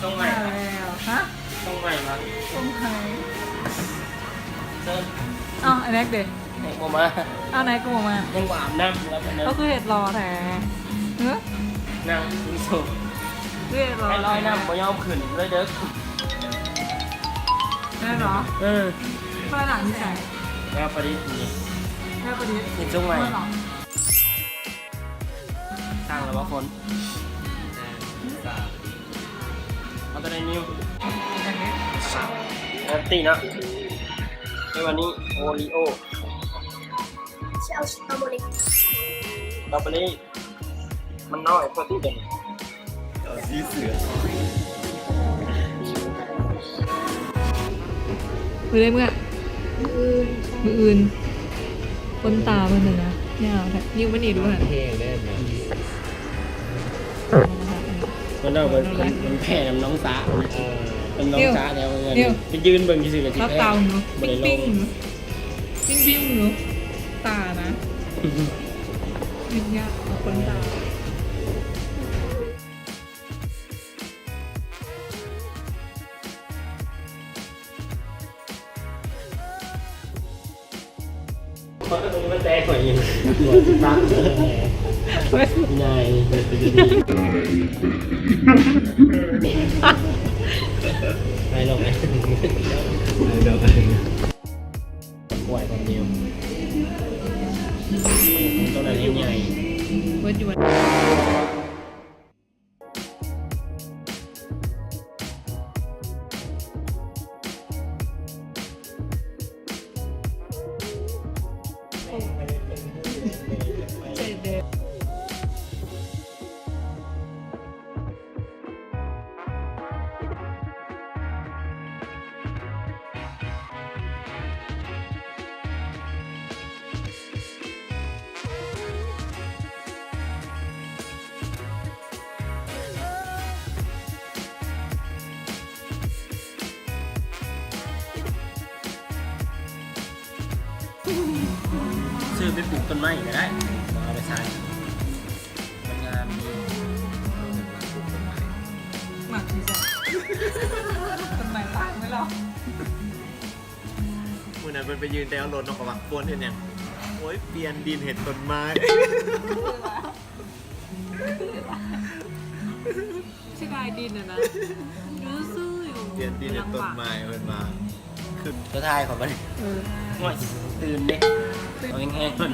ຕ້ອງໃໝ່ ມາແລ້ວ ຮະ? ຕ້ອງໃໝ່ມາ ຕ້ອງໃໝ່ ເຊີນ. ເອົ້າ ໄອ້ແນັກເດ? ແນັກບໍ່ມາ. ເອົ້າ ແນັກກໍບໍ່ມາ ຍັງບໍ່ອາບນ້ຳແລ້ວ ກໍຄືເຮັດຫຼໍ່ແທ້. ຮະ? ນັ່ງຢູ່ໂຊ ຄືເຮັດຫຼໍ່ ໄອ້ລອຍນ້ຳບໍ່ຍອມຂຶ້ນເລີຍເດີ. ແມ່ນບໍ່? ເອີ ລອຍນ້ຳຢູ່ໃສ? ແລ້ວພໍດີນີ້ ແລ້ວພໍດີ ເຮັດຊົງໃໝ່ ແມ່ນບໍ່? ສ້າງແລ້ວບໍ່ຄົນ? ເອົາຕົວໃດນິວ? ແອັນຕີເນາະ ແລ້ວວັນນີ້ໂອຣີໂອ ຊິເອົາສະຕໍເບີຣີ ສະຕໍເບີຣີ ມັນນ້ອຍໂພດຕິດດຽວນີ້ ເອົາສີເສືອ ມື້ໃດເມື່ອ? ມື້ອື່ນ ມື້ອື່ນ ຄົນຕາເພິ່ນນັ້ນນະ ຍາວແທ້ ຍິ້ວມານີ້ດູຫັ້ນ ແຮງແດ່ນະ ມັນເອົາໄປ ມັນແຜ່ນຳໜອງສາ ເອີ ນຳໜອງສາແຖວເຮືອນ ໄປຢືນເບິ່ງຊື່ໆ ກໍຊິແພ້ ເອົາເຕົາເນາະ ບໍ່ໄດ້ລົງ ປິ້ງໆ ປິ້ງໆ ຢູ່ ຕານະ ຍາກໆ ຄົນຕາ. ມັນແຕກໄປຢູ່ ໃຫຍ່ ໄປລົງໄປ ໄປລົງໄປ ປ່ວຍຄົນດຽວ ໂຕນັ້ນໃຫຍ່ ເບິດຢູ່. ຊື້ໄປປູກຕົ້ນໄມ້ກໍໄດ້ ເອົາໄປໃສ່ ມັນງາມດີ ມັກດີຈັງ ຕົ້ນໄມ້ຕ່າງໄປແລ້ວ. ມື້ນັ້ນເພິ່ນໄປຢືນແຕ່ເອົາລົດເນາະ ກໍວ່າ ໂຟນເຮັດຫຍັງ? ໂອ້ຍ ປ່ຽນດິນເຮັດຕົ້ນໄມ້ ເສຍດາຍດິນຫັ້ນນະ ຢູ່ຊື່ຢູ່ ປ່ຽນດິນເຮັດຕົ້ນໄມ້ ເພິ່ນວ່າ ຄື ຕົວທ້າຍຂອງມັນ ເອີ ໂອ້ຍ ຕື່ນເດ້ ເອົາແຮງໆ ເພິ່ນ